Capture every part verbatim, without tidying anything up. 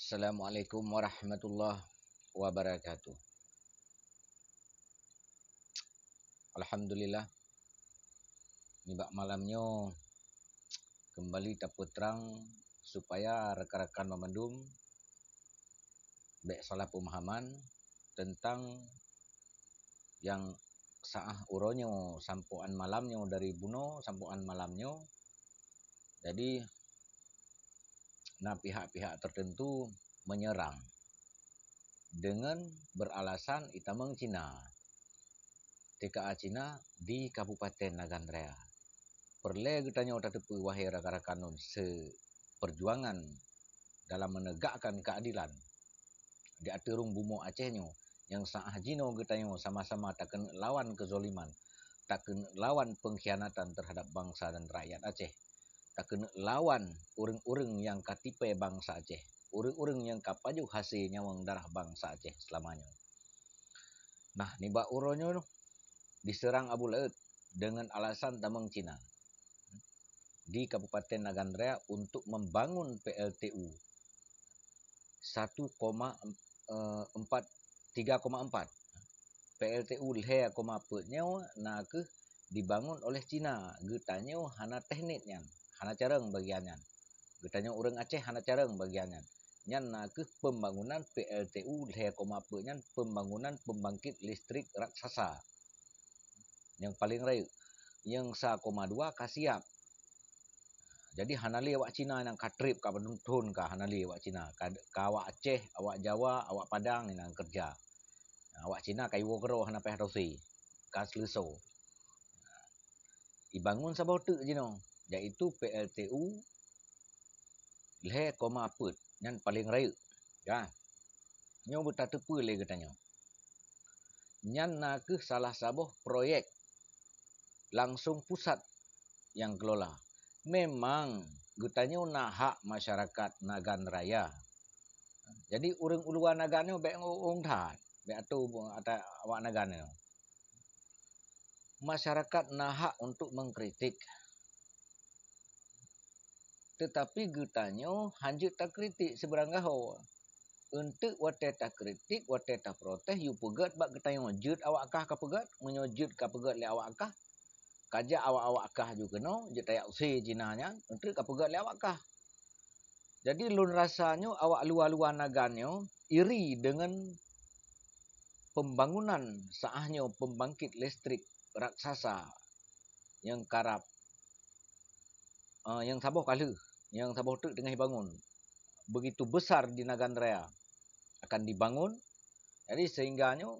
Assalamualaikum warahmatullahi wabarakatuh. Alhamdulillah, nibak malam nyoe keumbali tapeutrang supaya rakan-rakan banmandum bék salah peumahaman teuntang nyang saah uroe nyoe sampoe án malam nyoe, dari bunoe sampoe án malam nyoe. Jadi, na pihak-pihak tertentu menyerang dengan beralasan itamong Cina, T K A Cina di Kabupaten Nagan Raya. Peureulée geutanyoe tateupeue, wahai rakan-rakan lôn, seuperjuangan dalam menegakkan keadilan di ateueh rhueng bumoe Aceh nyoe, nyang saah jinoe geutanyoe sama-sama takeuneuk lawan keuzoliman, takeuneuk lawan pengkhianatan terhadap bangsa dan rakyat Aceh, takeuneuk lawan ureuëng-ureuëng nyang ka tipée bangsa Aceh, ureuëng-ureuëng nyang ka pajoh hase nyawöng darah bangsa Aceh seulama nyoe. Nah, nibak uroe nyoe diseurang Abu Laôt deungon alasan tamong Cina di Kabupaten Nagan Raya untuk membangun P L T U satu koma empat, tiga koma empat. P L T U lhée koma peuet nyoe na kheueh dibangun oleh Cina. Geutanyoe hana teknik nyan, hana carông bagian nyan. Geutanyoe ureuëng Aceh hana carông bagian nyan. Nyan na kheueh pembangunan P L T U lhée koma peuet nyan, pembangunan pembangkit listrik raksasa nyang paleng rayeuk. Nyang sa koma dua ka siab. Jadi hana lé awak Cina nyang ka treb, ka padum thon ka hana lé awak Cina. Ka, ka awak Aceh, awak Jawa, awak Padang nyang keureuja. Awak Cina ka iwoe keudroe hana payah dosi, ka seuleusoe. Ibangun saboh teuk jinoe, yaitu P L T U lhée koma peuet, nyan paleng rayeuk. Ya. Nyoe beutateupeue lé geutanyoe. Nyan na kheueh salah saboh proyek langsung pusat nyang kelola. Memang geutanyoe na hak masyarakat Nagan Raya. Jadi ureuëng uluwa Nagan nyoe bék ngureueng that, bék atoe ata awak Nagan nyoe. Masyarakat na hak untuk mengkritik. Teutapi geutanyoe hanjeuet takritik sibarang gaho. Eunteuk watée takritik, watée taprotes, yue peugét bak geutanyoe, jeuet awak kah ka peugét. Meunyoe jeuet ka peugét lé awak kah, ka jak awak-awak kah ju keunoe, jeuet tajak use Cina nyan, eunteuk ka peugét lé awak kah. Jadi lôn rasa nyoe awak luwa-luwa Nagan nyoe iri deungon pembangunan saah nyoe pembangkit listrik raksasa nyang karab, eh, nyang saboh ka lheueh, nyang saboh teuk teungoh jibangun. Begitu besar di Nagan Raya akan dibangun. Jadi sehingga nyoe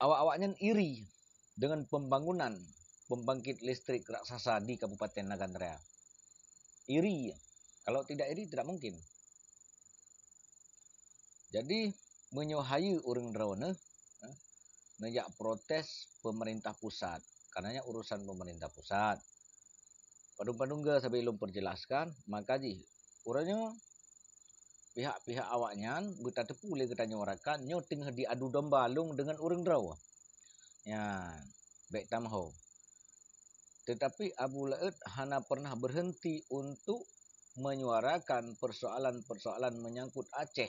awak-awak nyan iri dengan pembangunan pembangkit listrik raksasa di Kabupaten Nagan Raya. Iri. Kalau tidak iri, tidak mungkin. Jadi, meunyoe hayeue ureuëng droeneuh, eh, neujak protes pemerintah pusat, karenanya urusan pemerintah pusat. Padum-padum ge sabe lôn perjelaskan, maka jih uroe nyoe pihak-pihak awaknyan beutateupeue lé geutanyoe rakan nyoe teungoh diadu domba lôn deungon ureuëng droe. Nyan, bék tameuho. Tetapi Abu Laôt hana pernah berhenti untuk menyuarakan persoalan-persoalan menyangkut Aceh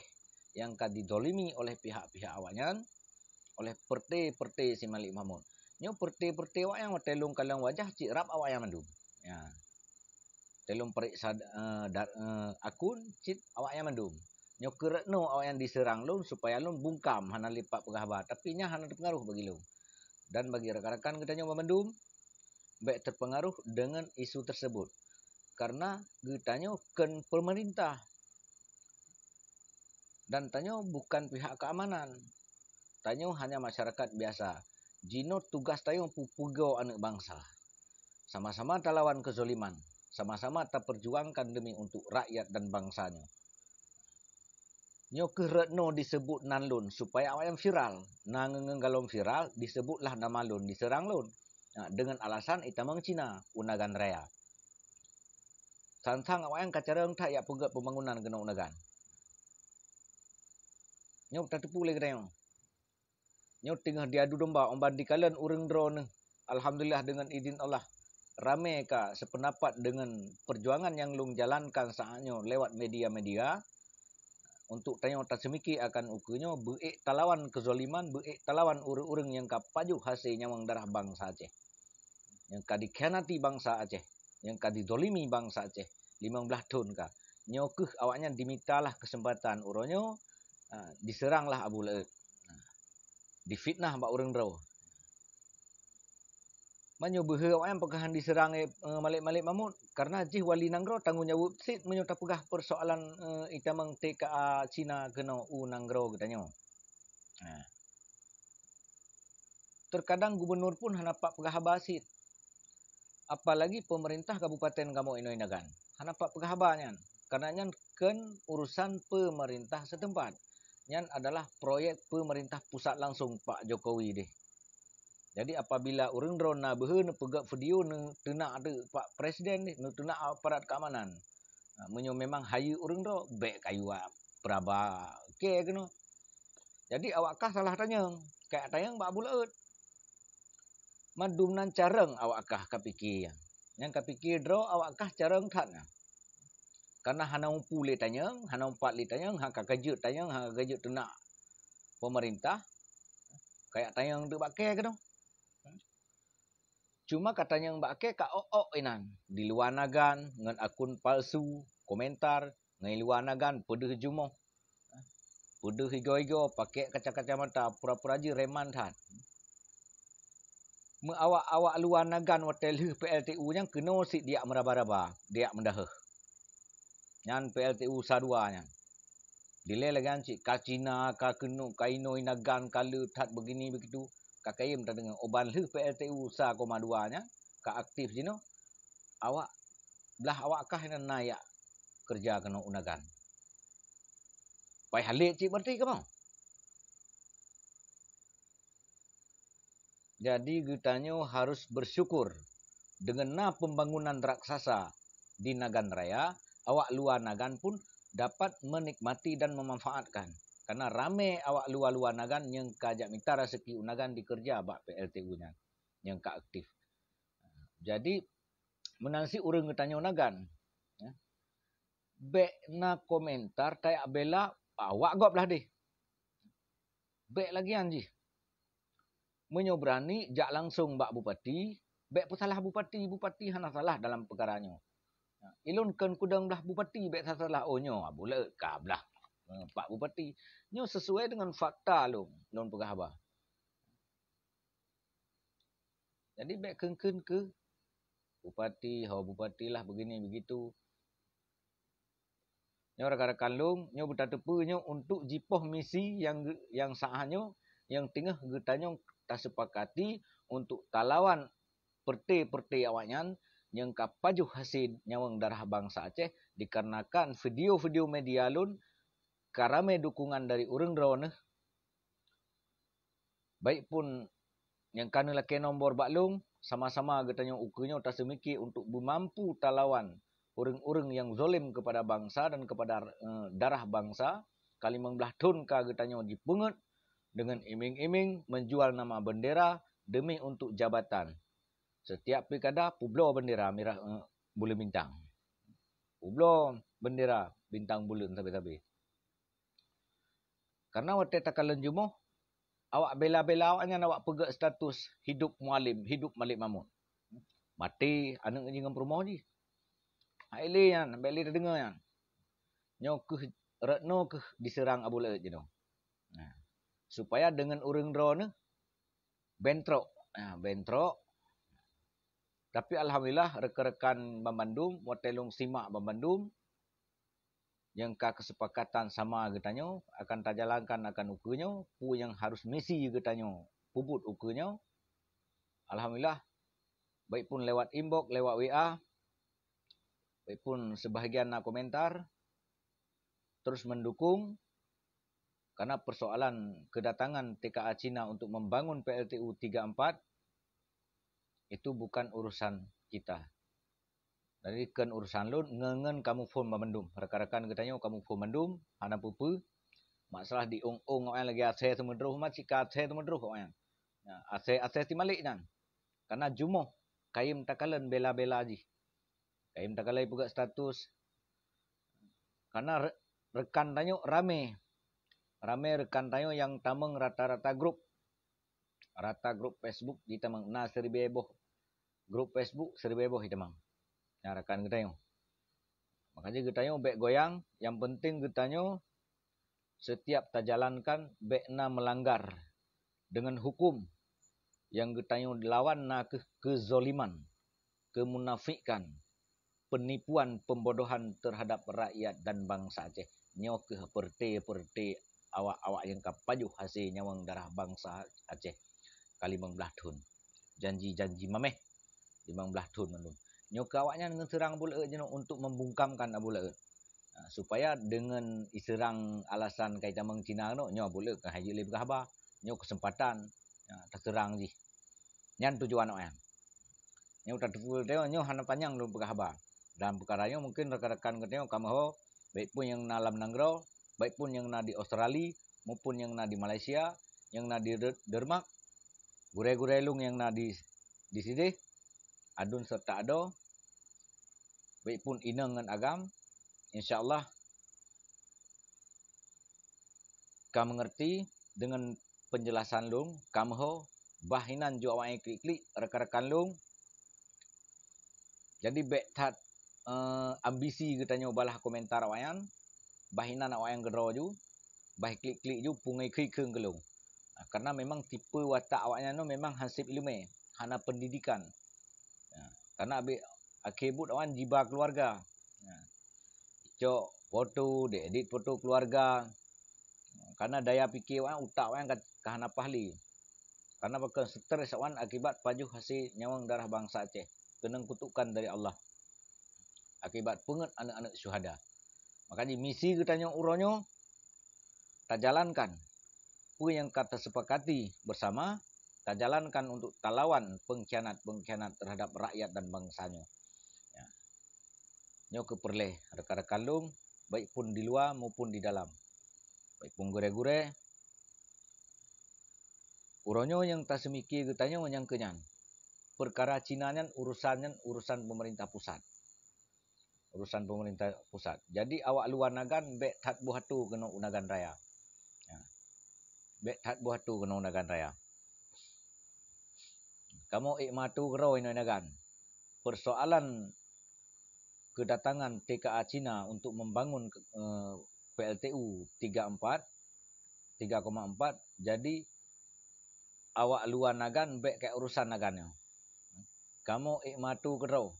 yang ka didolimi oleh pihak-pihak awaknyan, oleh perte-perte si Malik Mahmud. Nyoe perte-perte awaknyan watée lôn kalon wajah cit rab awaknyan mandum. Ya. Teuh lôn peuriksa, eh, da-, eh, akun cit awaknyan mandum. Nyoe keureutno awaknyan diseurang lôn supaya lôn bungkam hana lipat peugah haba, tapi nyan hana teupeungaruh bagi lôn. Dan bagi rakan-rakan geutanyoe banmandum, bék teupeungaruh deungon isu tersebut. Karena geutanyoe kon peumeurintah. Dan tanyoe bukan pihak keamanan. Tanyoe hanya masyarakat biasa. Jinoe tugas tanyoe peupeugoe aneuëk bansa. Sama-sama talawan keuzoliman, sama-sama taperjuangkan demi untuk rakyat dan bangsa nyoe. Nyoe keuh reutno diseubut nan lôn supaya awaknyan viral. Na ngeungeung galom viral, diseubutlah nama lôn, diseurang lôn. Na, deungon alasan itamong Cina u Nagan Raya. Sang-sang awaknyan ka carông that jak peugét peubangunan keunoe u Nagan. Nyoe tateupeue lé geutanyoe. Nyoe teungoh diadu domba, 'oh ban dikalon ureuëng droeneuh. Alhamdulillah, deungon idin Allah, ramé ka sependapat deungon peujuangan nyang lôn jalankan saat nyoe lewat media-media, untuk tanyoe taseumiki akan ukeue nyoe, beuék talawan keuzaliman, beuék talawan ureuëng-ureuëng nyang ka pajoh hase nyawöng darah bansa Aceh, nyang ka dikhianati bansa Aceh, nyang ka dizalimi bansa Aceh limong blaih thon ka. Nyoe kheueh awaknyan dimitalah keuseumpatan uroe nyoe, ha, diseuranglah Abu Laôt, ha, difitnah bak ureuëng droe. Meunyoe beuhe awaknyan peugah han diseurang, eh, Malik-Malik Mahmud, karena jih wali nanggroe tanggong jaweueb cit meunyoe tapeugah peusoalan, eh, itamong T K A Cina keunoe u nanggroe geutanyoe. Nah, terkadang gubunur pun hana pat peugah haba cit. Apalagi pemerintah Kabupaten Kamoe Inoi Nagan hana pat peugah haba nyan, karena nyan kheun urusan pemerintah setempat. Nyan adalah proyek pemerintah pusat langsung Pak Jokowi deh. Jadi, apabila ureuëng droe na beuhe neupeugét video neuteunak teuk pak presiden deh, neuteunak aparat keamanan. Ha, meunyoe memang hayeue ureuëng droe, bék kayue peuraba kée keunoe. Jadi, awak kah salah tanyong, kajak tanyong bak Abu Laôt. Mandum nan carông awak kah kapike. Nyang kapike droe awak kah carông that na. Karena hana umpu lé tanyong, hana umpat lé tanyong, hana ka keujeuet tanyong, hana ka keujeuet teunak pemerintah, kajak tanyong teuk bak kée keunoe. Cuma ka tanyong bak kée ka ôk-ôk inan, di luwa nagan ngon akun palsu, komentar, ngon luwa nagan peudeuh jumoh, peudeuh igoe-igoe, pakée kaca-kaca mata, pura-pura jih reman that. Meu awak-awak luwa nagan watée lheueh P L T U nyan keunoe sit diak meuraba-raba, diak meudaheueh. Nyan P L T U sa dua nyan. Dilée lagée nyan cit ka Cina, ka keunoe, ka inoi nagan, ka le that begini begitu, ka kayém tadeungoe. Uban lheueh P L T U sa koma dua nyan ka aktif jinoe, awak blah awak kah inan na jak keureuja keunoe u nagan. Pai halek cit berarti kamoe. Jadi geutanyoe harus bersyukur deungon na pembangunan raksasa di Nagan Raya, awak luwa nagan pun dapat menikmati dan memanfaatkan. Karena ramé awak luwa-luwa nagan nyang ka jak mita raseuki u nagan dikeureuja bak P L T U nyan, nyang ka aktif. Jadi, meunan cit ureuëng geutanyoe nagan, ya, bék na komentar tajak bela awak gob lah deh. Bék lagée nyan jih. Meunyoe beurani jak langsong bak bupati, bék peusalah bupati, bupati hana salah dalam peukara nyoe. Ilôn kheun kudong blah bupati bék salah, oh nyoe Abu Laôt ka blah, eh, pak bupati. Nyoe sesuai dengan fakta lôn, lôn peugah haba. Jadi bék kheun-kheun keu bupati, ho bupati lah begini begitu. Nyoe rakan-rakan lôn, nyoe beutateupeue nyoe untuk jipoh misi nyang, nyang sah nyoe, nyang teungoh geutanyoe tasepakati untuk talawan peureuté-peureuté awaknyan nyang ka pajoh hase nyawöng darah bansa Aceh dikarenakan video-video media lôn ka ramé dukungan dari ureuëng droeneuh. Baik pun nyang ka neulakée nombor bak lôn, sama-sama geutanyoe ukeue nyoe taseumiki untuk beumampu talawan ureuëng-ureuëng nyang zolem keupada bansa dan keupada, eh, darah bansa. Ka limong blaih thon ka geutanyoe jipeungeut deungon iming-iming menjual nama bendera demi untuk jabatan. Setiap pilkada peubloe bendera mirah, eh, buleuen bintang. Peubloe bendera bintang buleuen sabe-sabe. Karena watée takalon jumoh, awak bela-bela awaknyan awak peugét status hidup Mualem, hidup Malik Mahmud. Maté aneuëk jih ngon peurumoh jih. Hai lé nyan, bék lé tadeungoe nyan. Nyoe kheueh, rot nyoe kheueh diseurang Abu Laôt jinoe. Nah, supaya deungon ureuëng droeneuh bentrok. Nah, bentrok. Tapi alhamdulillah rekan-rekan banmandum, watée lôn simak banmandum, nyang ka keusepakatan sama geutanyoe akan tajalankan akan ukeue nyoe, peue nyang harus misi geutanyoe peubuet ukeue nyoe. Alhamdulillah, baik pun lewat inbox, lewat W A, baik pun sebahagian na komentar, terus mendukung, karena persoalan kedatangan T K A Cina untuk membangun P L T U tiga empat, itu bukan urusan kita. Jadi, kon urusan lôn, ngon-ngon kamoe phon banmandum. Rakan-rakan geutanyoe kamoe phon mandum, hana peue-peue. Masalah diong-ong awaknyan lagée asée seumeudroh, ma cit ka asée seumeudroh awaknyan. Nah, asée-asée si Malik nyan. Karena jumoh Kayém takalon bela-bela jih. Kayém takalon peugah status. Karena re-, rekan tanyoe ramé. Ramé rekan tanyoe nyang tamong rata-rata grup. Rata grup Facebook jitamong na siribée boh. Grup Facebook siribée boh jitamong. Nah, rekan geutanyoe. Makanya geutanyoe bék goyang, yang penting geutanyoe setiap tajalankan bék na melanggar dengan hukum. Yang geutanyoe lawan na kheueh keuzaliman, kemunafikan, penipuan, pembodohan terhadap rakyat dan bangsa Aceh. Nyoe kheueh peureute-peureute awak-awak nyang ka pajoh hase nyawöng darah bangsa Aceh ka limong blaih thon. Janji-janji mameh limong blaih thon mandum. Nyoe keu awaknyan ngon seurang Abu Laôt jinoe untuk membungkamkan Abu Laôt. Ha, supaya deungon iseurang alasan kai tamong Cina keunoe, nyoe Abu Laôt keuhai jeuet lé peugah haba. Nyoe keuseumpatan, ha, taseurang jih. Nyan tujuan awaknyan. Nyoe tateupeue teuh, nyoe hana panyang lôn peugah haba. Dalam peukara nyoe mungkin rekan-rekan geutanyoe ka meuho, baik pun nyang na lam nanggroe, baik pun nyang na di Australia, maupun nyang na di Malaysia, nyang na di De-, Denmark, gurée-gurée lôn nyang na di, di sideh, aduen serta adoe, baik pun inong ngon agam, insya Allah ka mengerti dengan penjelasan lôn, ka meuho, bah inan ju awaknyan klik-klik rekan-rekan lôn. Jadi bék that, eh, ambisi geutanyoe balah komentar awaknyan, bah inan awaknyan keudroe ju, bah klik-klik ju pungai kheun-kheun keu lôn. Nah, karena memang tipe watak awaknyan nyoe memang han seb ileumé, hana pendidikan. Nah, karena abéh akhé buet awaknyan jiba keuluwarga. Nah, cok foto, di-edit foto keuluwarga. Karena daya pike awaknyan, utak awaknyan ka, ka hana paih lé. Karena pakon stres awaknyan akibat pajoh hase nyawöng darah bansa Aceh, keunong kutukan dari Allah. Akibat peungét aneuëk-aneuëk syuhada. Makanya misi geutanyoe uroe nyoe tajalankan peue nyang ka tasepakati bersama, tajalankan untuk talawan pengkhianat-pengkhianat terhadap rakyat dan bansa nyoe. Ya. Nyoe keupeureulee rekan-rekan lôn, baik pun di luwa maupun di dalam, baik pun gurée-gurée. Uroe nyoe nyang taseumike geutanyoe nyang keu nyan, peukara Cina nyan urusan nyan urusan peumeurintah pusat. Urusan peumeurintah pusat. Jadi awak luwa Nagan bék that boh atu keunoe u Nagan Raya. Ya. Bék that boh atu keunoe u Nagan Raya. Kamoe ék meuatu keudroe inoe Nagan. Persoalan kedatangan T K A Cina untuk membangun, eh, P L T U tiga empat, tiga koma empat, jadi awak luwa Nagan bék keu urusan Nagan nyoe. Kamoe ék meuatu keudroe.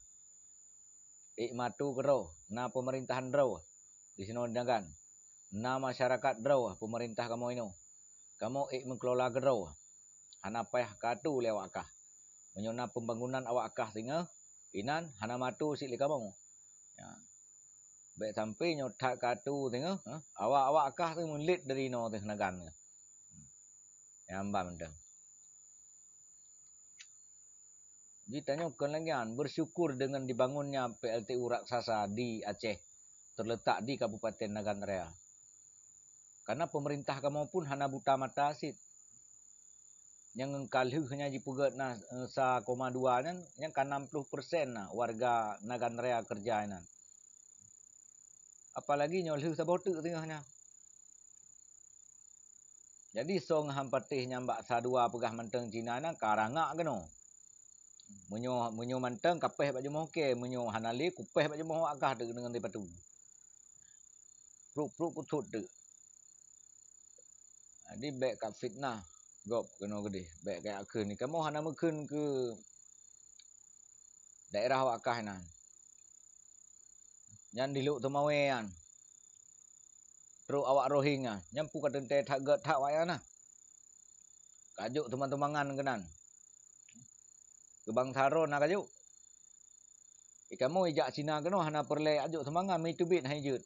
Ék meuatu keudroe, na peumeurintah droe di sinoe di Nagan. Na masyarakat droe peumeurintah kamoe inoe. Kamoe ék meukelola keudroe. Hana payah keu atu lé awak kah. Meunyoe na pembangunan awak kah singoh, inan hana meuatu cit lé kamoe. Ya. Bék sampoe nyoe that keu atu singoh, ha? Awak-awak kah teuh meulet dari inoe teuh Nagan. Nyang ban mantong. Jadi tanyoe kon lagée nyan, bersyukur dengan dibangunnya P L T U raksasa di Aceh, terletak di Kabupaten Nagan Raya. Karena pemerintah kamoe pun hana buta mata cit. Nyang ka lheueh nyan jipeugét na, eh, sa koma dua nyan, nyang ka enam puluh persen na warga Nagan Raya keureuja inan. Apalagi nyoe lheueh saboh teuk singoh nyan. Jadi soe ngeuham patéh nyang bak sa dua peugah mantong Cina nyan ka rangak keunoe. Meunyoe, meunyoe mantong ka péh bak jumoe kée, meunyoe hana lé kupéh bak jumoe awak kah teuk deungon sipatu. Pruk-pruk kuthot teuk. Jadi bék ka fitnah gob keunoe keudeh, bék ka kheun. Kamoe hana meukheun keu daerah awak kah nyan. Nyan di Lhokseumawe nyan. Trok awak Rohingya, nyan peue ka teuntée that gét that awaknyan na. Ka jok teumang-teumangan keunan. Keu bansa droe na ka jok. Di kamoe ijak Cina keunoe hana peureulée ajok teumangan, meuteubiet hai jeuet.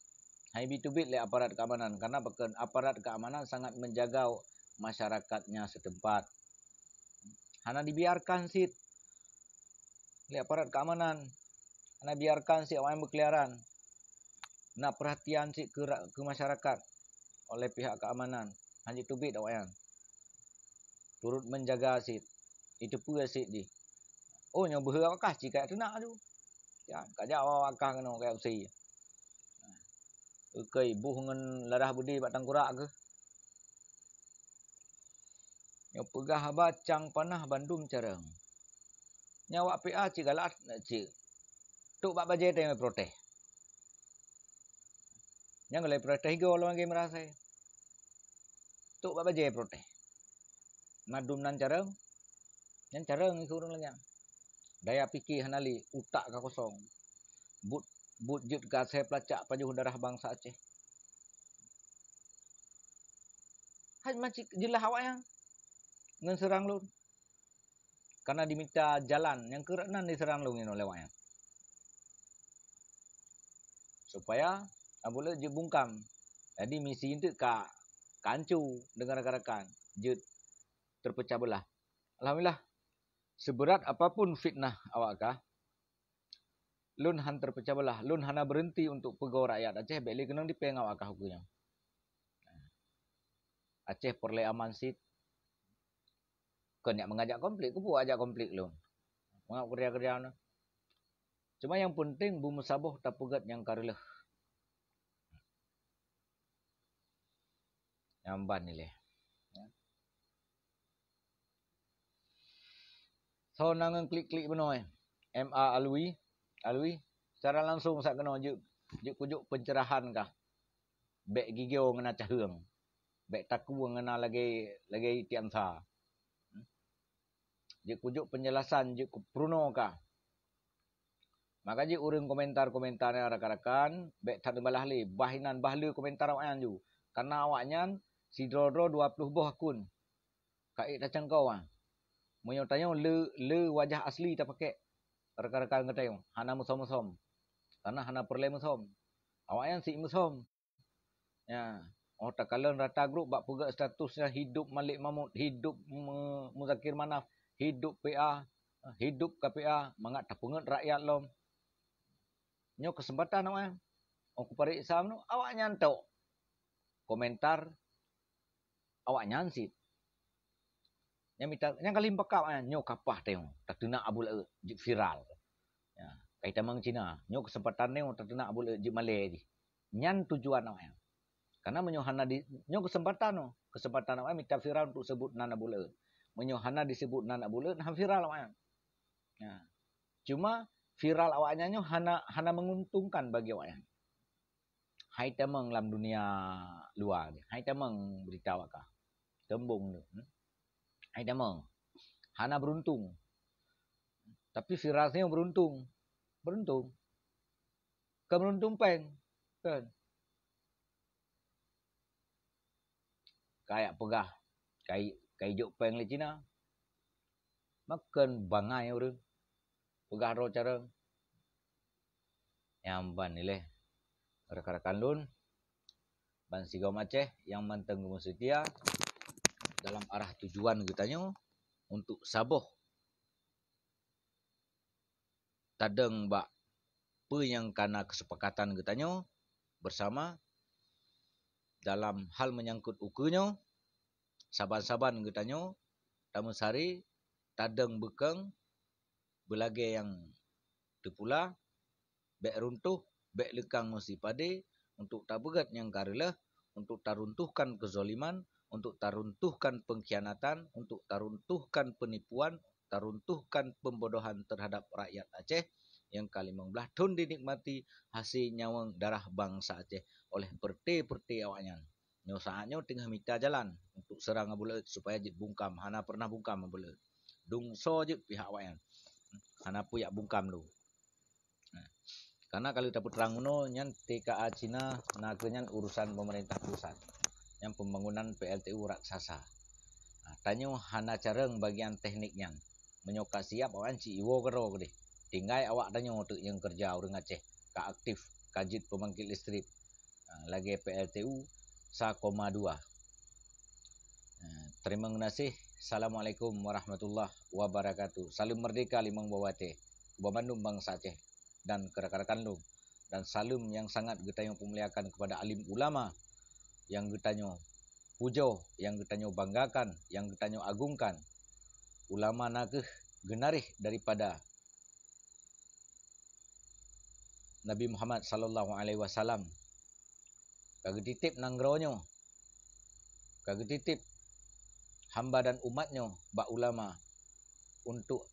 Hai jiteubiet lé aparat keamanan, karena pakon aparat keamanan sangat menjaga masyarakatnya setempat. Hana dibiarkan cit lé aparat keamanan, hana biarkan cit awaknyan beukeliaran. Na perhatian cit keu ra-, keu masyarakat oleh pihak keamanan, hana jiteubiet awaknyan. Turut menjaga cit, jiteupeue cit jih. Oh, nyoe beuhe awak kah cit kajak teunak tu. Jan, kajak awak kah keunoe kajak beusi. Ukoi boh ngon ladah beudé bak tangkurak keuh. Nyoe peugah haba cang panah bandum carông. Nyoe awak P A cit galak cit. Tok bak bajée teuh protes. Nyang lé protes go lom lagée meurasai. Tok bak bajée protes. Mandum nan carông. Nyan carông ikeu ureuëng lagée nyan. Daya pike hana lé, utak ka kosong. Buet, buet jeuet gasée peulacak pajoh darah bansa Aceh. Hai macik jeulaih awaknyan ngon seurang lôn. Karena dimita jalan nyang keureuk nan diseurang lôn inoe lewat nyan. Supaya Abu Laôt jeuet bungkam. Jadi misi eunteuk ka, ka ancu deungon rakan-rakan, jeuet terpecah belah. Alhamdulillah, seuberat apapun fitnah awak kah, lôn han terpecah belah, lôn hana berhenti untuk peugoe rakyat Aceh bék lé keunong dipéng awak kah ukeue nyoe. Aceh peureulée aman cit. Kon nyak meungajak konflik, keupeue ajak konflik lôn? Mangat keureuja-keureuja nyoe. Cuma nyang peunteng beumeusaboh tapeugét nyang ka reuloh. Nyang ban ilée. Soe na ngon klik-klik bunoe? M A Alwi, Alwi, secara langsung sa keunoe jeuet, jeuet kujok pencerahan kah. Bék gigio ngon na caheueng. Bék takue ngon na lagée, lagée tian sa. Jeuet kujok penjelasan, jeuet kupeurunoe kah. Maka jih ureuëng komentar-komentar nyan rakan-rakan, bék that neubalah lé, bah inan bah le komentar awaknyan ju. Karena awaknyan sidroe-droe dua ploh boh akun. Ka ék tacangkau, ah. Meunyoe tanyoe le, le wajah asli tapakek, rakan-rakan geutanyoe hana meusom-meusom. Karena hana peureulée meusom. Awaknyan sik meusom. Ya, oh takalon rata grup bak peugét status nyan hidup Malik Mahmud, hidup Me-, Muzakir Manaf, hidup P A, hidup K P A, mangat tapeungét rakyat lom. Nyoe keuseumpatan awaknyan. Oh kupareksa meunyoe awaknyan tok komentar awaknyan cit. Nyang mita, nyang ka lheueh pakab nyan, nyoe kapah teuh, tateunak Abu Laôt, jeuet viral. Ya, kai tamong Cina, nyoe keuseumpatan nyoe tateunak Abu Laôt jeuet malée jih. Nyan tujuan awaknyan. Karena meunyoe hana di, nyoe keuseumpatan nyoe, keuseumpatan awaknyan mita viral untuk seubut nan Abu Laôt. Meunyoe hana diseubut nan Abu Laôt, han viral awaknyan. Ya. Cuma viral awaknyan nyoe hana, hana menguntungkan bagi awaknyan. Hai tamong lam dunia luwa nyoe, hai tamong beurita awak kah. Teumbong nyoe, hmm? Hai tamong. Hana beuruntung. Tapi viral nyoe beuruntung. Beuruntung. Kon beuruntung péng. Kan? Kajak peugah, kai, kai jok péng lé Cina. Makon bangai ureuëng. Peugah droe carông. Nyang ban ilée rakan-rakan lôn, ban sigom Aceh nyang mantong geumeuseutia dalam arah tujuan geutanyoe untuk saboh tadong bak peue nyang ka na keusepakatan geutanyoe bersama dalam hal menyangkut ukeue nyoe, saban-saban geutanyoe tameusari tadong beukong beulagée nyang teupula, bék runtoh, bék leukang ngon sipadé, untuk tapeugét nyang ka reuloh, untuk taruntuhkan keuzaliman, untuk taruntuhkan pengkhianatan, untuk taruntuhkan peunipuan, taruntuhkan pembodohan terhadap rakyat Aceh nyang ka limong blaih thon dinikmati hase nyawöng darah bansa Aceh oleh peureute-peureute awaknyan. Nyoe saát nyoe teungoh mita jalan untuk seurang Abu Laôt supaya jeuet bungkam, hana peureunah bungkam Abu Laôt. Dungso jeuet pihak awaknyan. Hana peue jak bungkam lom. Nah, karena kalau tapeutrang meunoe nyan T K A Cina nakeuh nyan urusan pemerintah pusat. Nyan pembangunan P L T U raksasa. Nah, tanyoe hana carông bagian teknik nyan. Meunyoe ka siap awaknyan ci iwoe keudroe keudeh. Tinggai awak tanyoe teuk nyang keureuja ureuëng Aceh ka aktif ka jeuet peubangkit listrik. Ha, lagée P L T U sa koma dua. Ha, teurimong geunaséh. Assalamualaikum warahmatullahi wabarakatuh. Saleuem merdeka limong boh watée keu bandum bansa Aceh dan keu rakan-rakan lôn. Dan saleuem nyang sangat geutanyoe peumuliakan kepada alim ulama nyang geutanyoe pujoe, nyang geutanyoe banggakan, nyang geutanyoe agungkan. Ulama nakeuh geunarih daripada Nabi Muhammad sallallahu alaihi wasallam, ka geutitip nanggroe nyoe, ka geutitip hamba dan umat nyoe bak ulama untuk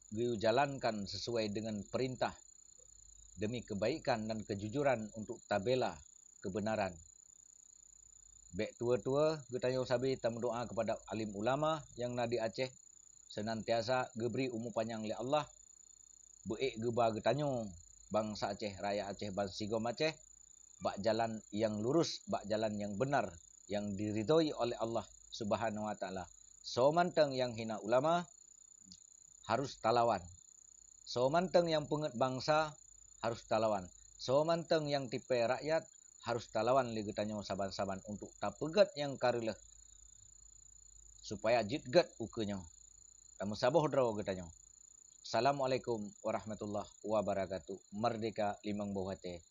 geujalankan sesuai dengan perintah demi kebaikan dan kejujuran untuk tabela kebenaran. Bék tuwo-tuwo geutanyoe sabe tameudoa kepada alim ulama nyang na di Aceh, senantiasa geubri umu panyang lé Allah, beuék geuba geutanyoe bansa Aceh, rakyat Aceh, bansigom Aceh, bak jalan nyang lurus, bak jalan nyang beunar, nyang diridhoi oleh Allah Subhanahu wa Taala. Soe mantong nyang hina ulama harus talawan. Soe mantong nyang peungeut bansa harus talawan. Soe mantong nyang tipée rakyat harus talawan lé geutanyoe saban-saban untuk tapeugét nyang ka reuloh, supaya jeuet gét ukeue nyoe. Tameusaboh droe geutanyoe. Assalamualaikum warahmatullahi wabarakatuh. Merdeka limong boh watée.